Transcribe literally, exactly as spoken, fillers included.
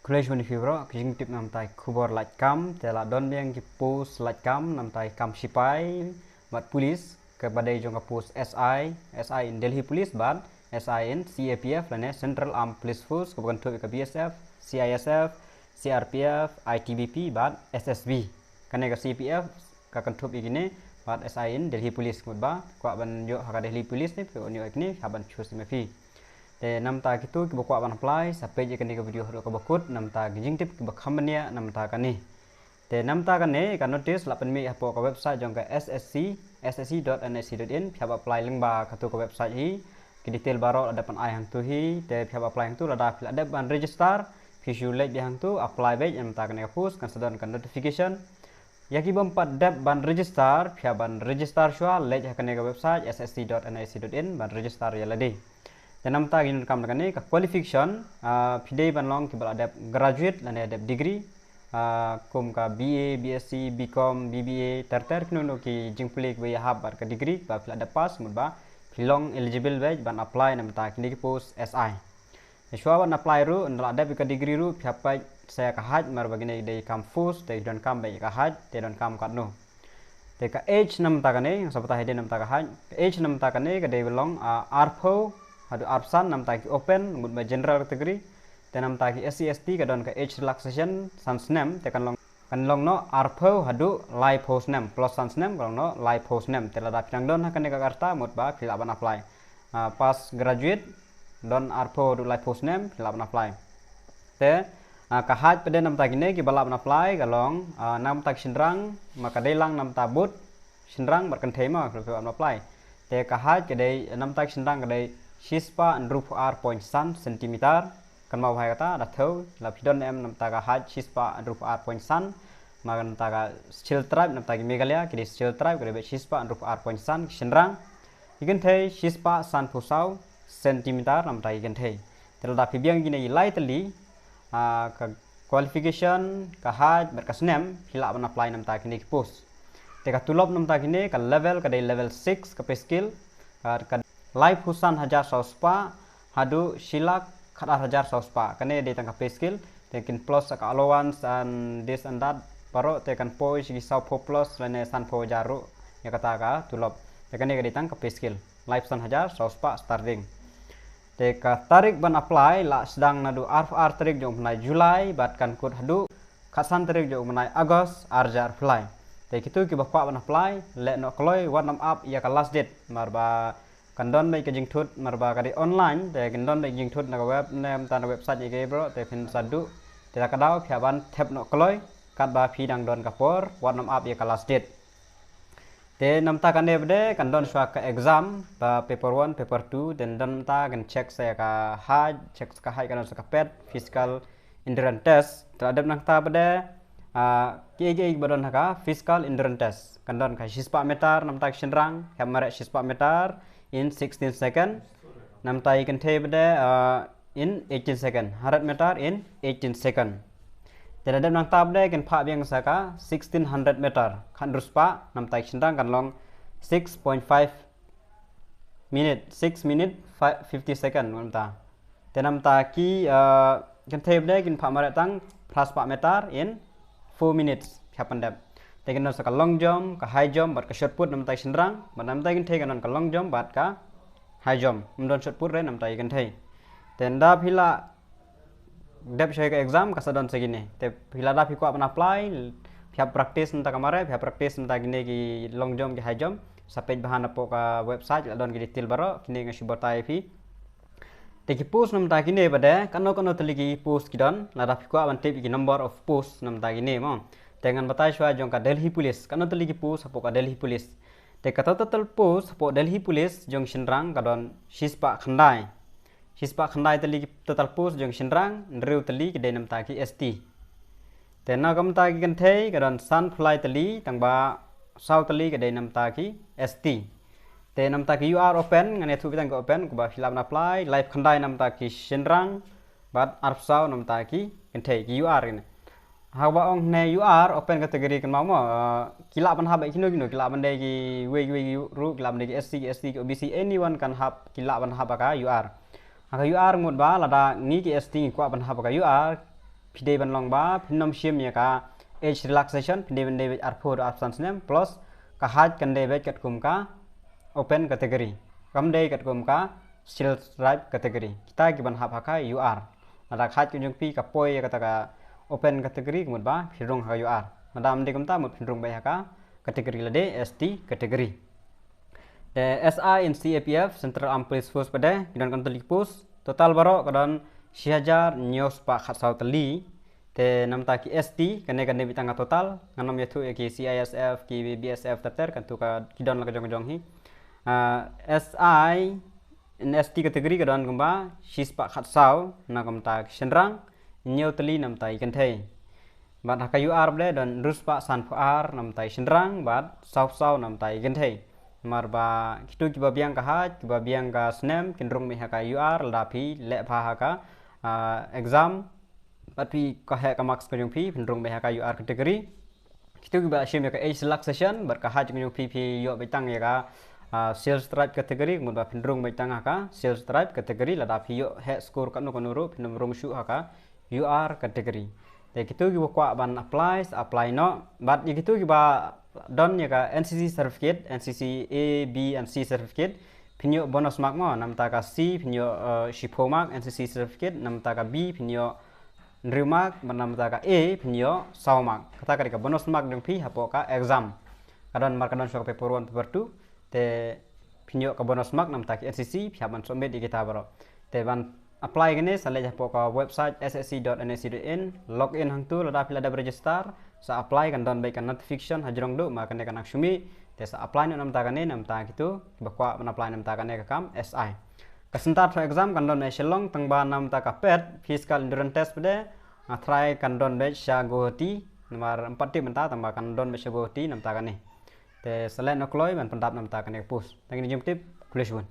Khublei shibun ïa phi baroh, ka jingtip namta ki khubor lait kam, te la don biang ki post lait kam, namta ki kam sipai bad police, kaba dei jong ka post S I, S I in Delhi Police bad S I in C A P F lane Central Armed Police Force, kaba kynthup ïa ka B S F, C I S F, C R P F, I T B P bad S S B. Kane ka C A P F ka kynthup ïa kine bad S I in Delhi Police, mut ba kwah ban ïoh ha ka Delhi Police ne phi ïoh ïa kine, hap ban choose ma phi. Te namta kito kiba kwah ban apply, sa peit ïa kane ka video haduh kaba kut, namta ki jingtip kiba kham bniah namta kane. Te namta kane ka notice la pynmih hapoh ka website jong ka S S C, S S C dot N I C dot in, phi hap apply lyngba kato ka website hi. Ki detail baroh la dep ban ai hangto hi, te phi hap apply hangto, lada phi la dep ban register, phi shu leit beit hangto, apply beit, namta kane ka post kan sa don ka notification. Ïa ki bym pat dep ban register, phi hap ban register shuwa, leit ha kane ka website S S C dot N I C dot in ban register ïa lade. Te namta ki donkam da kane ka qualification, ah, phi dei ban long kiba la dep graduate lane dep degree, ah, kum ka B A, B S C, B Com, B B A, ter ter kino kino ki jingpule kiba ïahap bad ka degree, ba phi la dep pass, mut ba phi long eligible beit ban apply namta kine ki post S I. Te shuwa ban apply ruh, ynda la dep ïa ka degree ruh, phi hap peit sa ïa ka height, namar ba kine ki dei kam force, te ki donkam beit ïa ka height, te donkam katno. Te ka age namta kane, sa batai hi dei namta ka height. Ka age namta kane ka dei ban long, ah, arphew haduh arphew san namta ki open, mut ba general category. Te namta ki S C S T ka don ka age relaxation san snem, te kan long, kan long noh arphew haduh laiphew snem, plus san snem, kan long noh laiphew snem. Te lada phi dang don ha kane ka rta, mut ba phi lah ban apply. Ah, pass graduate, don arphew haduh laiphew snem, phi lah ban apply. Te, ah, ka height pat de namta kine kiba lah ban apply ka long, ah, namta ki shynrang, ma ka dei lang namta bud, shynrang bad kynthei ma, phi lah ban apply. Te ka height ka dei, namta ki shynrang ka dei shispah hynriewphew ar point san centimeter. Kynmaw bha ïa kata, da thew, la phi don em namta ka height shispah hynriewphew ar point san, ma namta ka Scheduled Tribe, namta ki Meghalaya, ki dei Scheduled Tribe, ka dei beit shispah hynriewphew ar point san ki shynrang. Ki kynthei shispah sanphew saw centimeter namta ki kynthei. Te lada phi biang kine ki lai tylli, ah, ka qualification, ka height bad ka snem, phi lah ban apply namta kine ki post. Te ka tulop namta kine, ka level ka dei level six ka pay scale, ka, ka laiphew san hajar saw spah haduh shi lak khatar hajar saw spah. Kane dei tang ka pay scale. Te kin plus ka allowance and this and that baroh, te kan poi sha ki sawphew plus lane sanphew hajar ruh ïa kata ka tulop. Te kane ka dei tang ka pay scale, laiphew san hajar saw spah starting. Te ka tarik ban apply la sdang naduh arphew ar tarik jong u bnai July bad kan kut haduh khatsan tarik jong u bnai August ar hajar arphew lai. Te kito kiba kwah ban apply, leh noh kloi, wat nym ap ïa ka last date, namar ba kan don beit ka jingthut, namar ba ka dei online, te kan don beit ka jingthut na ka web, ne mynta na website ïa ki baroh, te phin sa duh, te la ka daw phi hap ban thep noh kloi katba phi dang don ka por, wat nym ap ïa ka last date. Te namta kane pat de kan don shuwa ka exam, ba paper one, paper two, te don namta kan check sa ïa ka height, check sa ka height, kan don sa ka pet, physical endurance test. Te la dep nangta pat de, ah, kiei kiei ba don ha ka physical endurance test. Kan don ka shispah meter namta ki shynrang, hap mareh shispah meter in sixteen second. Namta ki kynthei pat de, ah, in eighteen second, hundred meter in eighteen second. Te la dep nangta pat de kin phah biang sa ka sixteen hundred meter, khathynriew spah, namta ki shynrang kan long six point five minute, six minute, fi-, fifty second namta. Te namta ki, eh, kynthei pat de kin phah mareh tang phra spah meter in four minutes, phi hap ban dep. Te kin don sa ka long jump, ka high jump bad ka shot put namta ki shynrang, bad namta ki kynthei kan don ka long jump bad ka high jump. Ym don shot put re namta ki kynthei. Te ynda phi la dep sha ka exam ka sa don sa kine. Te phi lada phi kwah ban apply, phi hap practice namta ka mareh, phi hap practice namta kine ki long jump, ki high jump. Sa peit bha napoh ka website, la don ki detail baroh, kine nga shu batai ïa phi. Te ki post namta kine pat de, kano kano tylli ki post ki don, lada phi kwah ban tip ki number of post namta kine mo. Te ngan batai shuwa jong ka Delhi Police, kano tylli ki post hapoh ka Delhi Police. Te ka total post hapoh Delhi Police jong shynrang ka don shispah khyndai. Shispah khyndai tylli ki total post jong shynrang, hynriew tylli ki dei namta ki S T. Te na ka bynta ki kynthei ka don sanphew lai tylli, tang ba saw tylli ki dei namta ki S T. Te namta ki U R open, ngan ïathuh biang ka open, kaba phi lah ban apply, laiphew khyndai namta ki shynrang, bad arphew saw namta ki kynthei, ki U R kine. Haba ong ne U R, open category, kynmaw mo, eh, ki lah ban hap beit kino kino, ki lah ban dei kiwei kiwei ki ruh, ki lah ban dei ki S C, ki S T, ki O B C, anyone kan hap, ki lah ban hap ha ka U R. Ha ka U R mut ba lada ngi ki S T ngi kwah ban hap ha ka U R, Phi dei ban long ba phin ym shim ïa ka age relaxation, phi dei ban dei beit arphew haduh arphew san snem, plus ka height kan dei beit katkum ka open category, kam dei katkum ka Shield Tribe category. Kita ki ban hap ha ka U R. Lada ka height ka jong phi ka poi ïa kata ka open category, ka mut ba phin rung ha ka U R. Lada ym dei kumta, mut phin rung beit ha ka category lade, S T category. Te S I and C A P F, Central Armed Police Force pat de, ki don katno tylli ki post? Total baroh ka don shi hajar hynñiew spah khatsaw tylli. Te namta ki S T, kane kane beit tang ka total, ngan ym ïathuh ïa ki C I S F, ki B S F ter ter, katto ka ki don la ka jong ka jong hi. Ah, S I and S T category ka don kumba shi spah khatsaw na ka bynta ki shynrang, hynñiew tylli namta ki kynthei. Bad ha ka U R pat de don hynriew spah sanphew ar namta ki shynrang bad sawphew saw namta ki kynthei. Namar ba kito kiba biang ka height, kiba biang ka snem, kin rung beit ha ka U R lada phi leh bha ha ka, ah, exam. Bad phi ka heh ka marks ka jong phi, phin rung beit ha ka U R category. Kito kiba shim ïa ka age relaxation bad ka height ka jong phi, phi ïoh beit tang ïa ka, ah, Shield Tribe category, ka mut ba phin rung beit tang ha ka Shield Tribe category, lada phi ïoh heh score katno katno ruh, phin ym rung shuh ha ka U R category. Te kito kiba kwah ban apply, sa apply noh. Bad ïa kito kiba don ïa ka N C C certificate, N C C A, B and C certificate, phin ïoh bonus mark mo, namta ka C phin ïoh, eh, shiphew mark, N C C certificate, namta ka B phin ïoh hynriew mark, bad namta ka A phin ïoh saw mark. Kata ka dei ka bonus mark jong phi hapoh ka exam. Ka don mar ka don shuwa ka paper one, paper two. Te phin ïoh ka bonus mark namta ki N C C, phi hap ban submit ïa kita baroh. Te ban apply kane, sa leit hapoh ka website S S C dot N I C dot in, log in hangto, lada phi la dep register, sa apply, kan don beit ka notification hajrong duh, namar kane ka nang shu mih. Te sa apply noh namta kane, namta kito kiba kwah ban apply namta kane ka kam S I. Ka center for exam kan don ha Shillong, tangba namta ka PET, physical endurance test pat de, nga tharai kan don beit sha Guwahati, namar ym pat tip mynta, tangba kan don beit sha Guwahati namta kane. Te sa leit noh kloi ban pyndap namta kane ka post. Tang kine jingtip, khublei shibun.